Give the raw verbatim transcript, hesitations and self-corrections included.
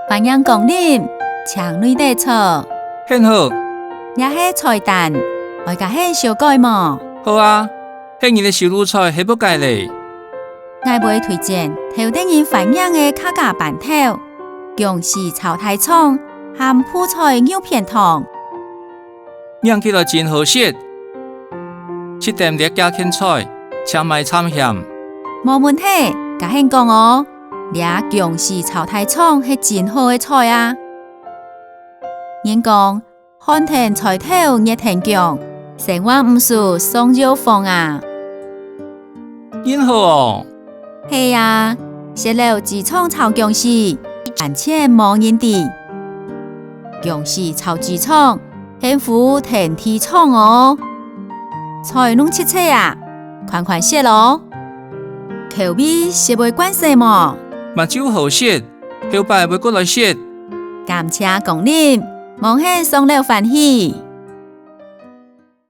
歡迎光臨，請內底坐。恁好。這係菜單，愛加你修改無？好啊，係你个手路菜係麼个咧？𠊎會推薦頭得人歡迎个客家粄條、薑絲炒大腸，和覆菜牛片湯。 䀴起來真好食。食等這幾件菜，請莫摻鹹。無問題，加你講哦，這薑絲炒大腸係真好个菜啊。人講，寒天菜頭熱天薑，生活毋輸上藥房啊。 恁好哦。係啊，食了豬腸炒薑絲，完全無人知。薑絲炒豬腸，幸福天地長哦。菜弄齊齊啊，款款食哦。口味係會慣勢無？麼就好食，後擺會過來食。感謝光臨，望你上樓歡喜。